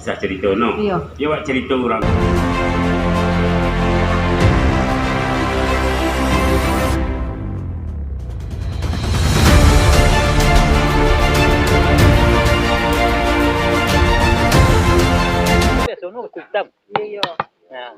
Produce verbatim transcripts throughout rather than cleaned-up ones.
Sah carito, no? Iyo. Yo, awak carito urang. Biaso no, batu itam. Iyo, iyo. Nah.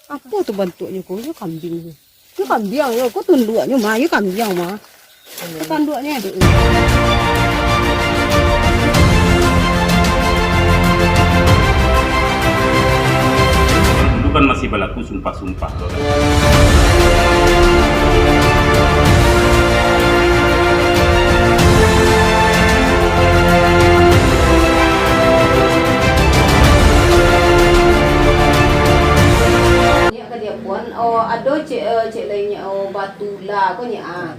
Apo tu bantuaknyo ko? Iyo kambiang tu. Itu kambiang yo, kok tunduaknyo mah, yo kambiang mah. Itu tanduaknyo. Dulu kan masih balaku sumpah-sumpah tu kan. Nyiak ka dia puan, oh, ado cek, eh, cek lain nyiak, oh, batula ko nyiak, ah.